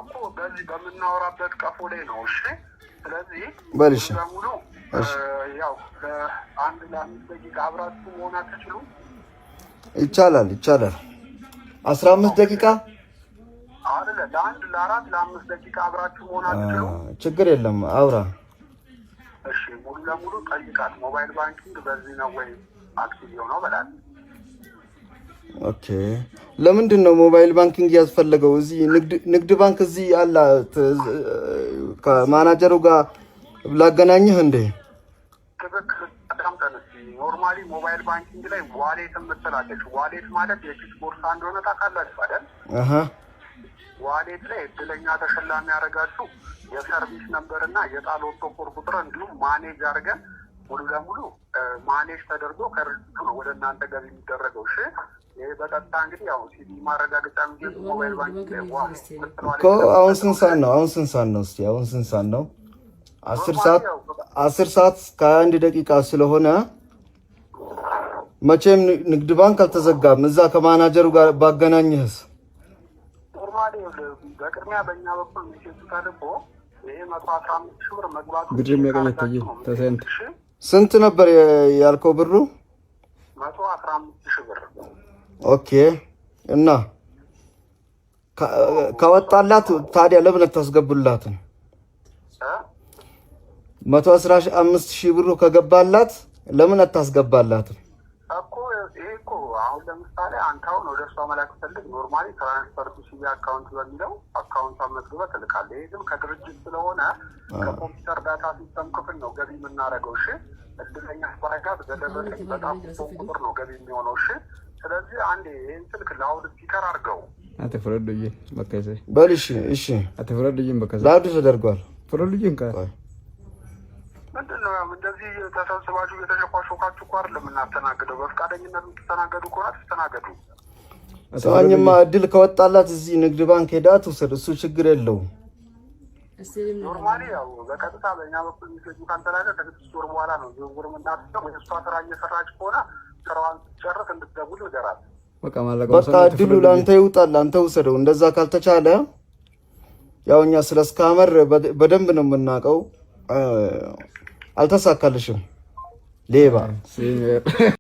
እኮ በዚህ በምናወራበት ቀፎ ላይ ነው። እሺ፣ ስለዚህ በል እሺ። በሙሉ ያው ለአንድ ለ5 ደቂቃ አብራችሁ መሆን አትችሉም? ይቻላል፣ ይቻላል። 15 ደቂቃ። አይደለ? ለአንድ ለአራት ለ5 ደቂቃ አብራችሁ መሆን አትችሉም? ችግር የለም፣ አውራ። እሺ፣ ሙሉ ለሙሉ ጠይቃት። Mobile banking በዚህ ነው ወይ active የሆነው በላት። Okay። ለምንድን ነው mobile banking ያስፈለገው? እዚህ ንግድ ባንክ እዚህ አለ። ከማናጀሩ ጋር ላገናኝህ እንዴ? ትክክል። አዳምጠን እስኪ። Normally mobile banking ላይ wallet የምትላለች። Wallet ማለት የኪስ ቦርሳ እንደሆነ ታውቃላችሁ አይደል? አሀ። Wallet ላይ እድለኛ ተሸላሚ ያደረጋችሁ የ service number እና የዕጣ ሎቶ ኮድ ቁጥር እንዲሁም manage አድርገን ሙሉ ለሙሉ manage ተደርጎ ከድርጅቱ ነው ወደ እናንተ ገቢ የሚደረገው። እሺ፣ ይህ በቀጥታ እንግዲህ ያው CBE ማረጋገጫ የሚገዙ mobile banking ላይ wallet የምትለዋ እኮ አሁን ስንት ሰዓት ነው? አሁን ስንት ሰዓት ነው? እስቲ አሁን ስንት ሰዓት ነው? 10 ሰዓት፣ 10 ሰዓት ከ1 ደቂቃ ስለሆነ መቼም ንግድ ባንክ አልተዘጋም። እዛ ከማናጀሩ ጋር ባገናኝህስ? Normally በቅድሚያ በእኛ በኩል message ኡ ተልኮ ይሄ 115,000 ብር መግባቱ ብር የሚያገኘት ተሰንት። ስንት ነበር ያልከው ብሩ? 115,000 ብር። Okay። እና ከወጣላት ታዲያ ለምን አታስገቡላትም? 115,000 ብሩ ከገባላት ለምን አታስገባላትም? እኮ ይሄ እኮ አሁን ለምሳሌ አንተ አሁን ወደ እሷ መላክ ፈልግ normally transfer to CBE account በሚለው account መዝግበህ ትልካለህ። ይሄ ግን ከድርጅት ስለሆነ ከ computer data system ክፍል ነው ገቢ የምናደርገው። እሺ፣ እድለኛ ባረጋት በደረሰኝ በጣም ቁጥር ነው ገቢ የሚሆነው። እሺ፣ ስለዚህ አንዴ ይህን ስልክ loud speaker አድርገው። Ati fudhadhu bakka isee. በል እሺ፣ እሺ። Ati fudhadhu bakka isee. Loud ተደርጓል። Fudhadhu kaa. ምንድን ነው ያው እንደዚህ ተሰብስባችሁ እየተሸኳሾካችሁ እኮ አይደለም የምናስተናግደው። በፈቃደኝነት የምትስተናገዱ ከሆነ ትስተናገዱ። ስማኝማ፣ እድል ከወጣላት እዚህ ንግድ ባንክ ሄዳ ትውሰድ። እሱ ችግር የለውም። Normally ያው በቀጥታ በእኛ በኩል message ኡ ካልተላከ ከ6 ወር በኋላ ነው ዝውውር የምናደርገው። ወይ እሷ ስራ እየሰራች ከሆነ ስራዋን ስትጨርስ እንድትደውል ንገራት። በቃ maallaqa በቃ እድሉ ለአንተ ይውጣል፣ አንተ ውሰደው። እንደዛ ካልተቻለ ያው እኛ ስለ scammer በደንብ ነው የምናውቀው። አልተሳካልሽም ሌባ።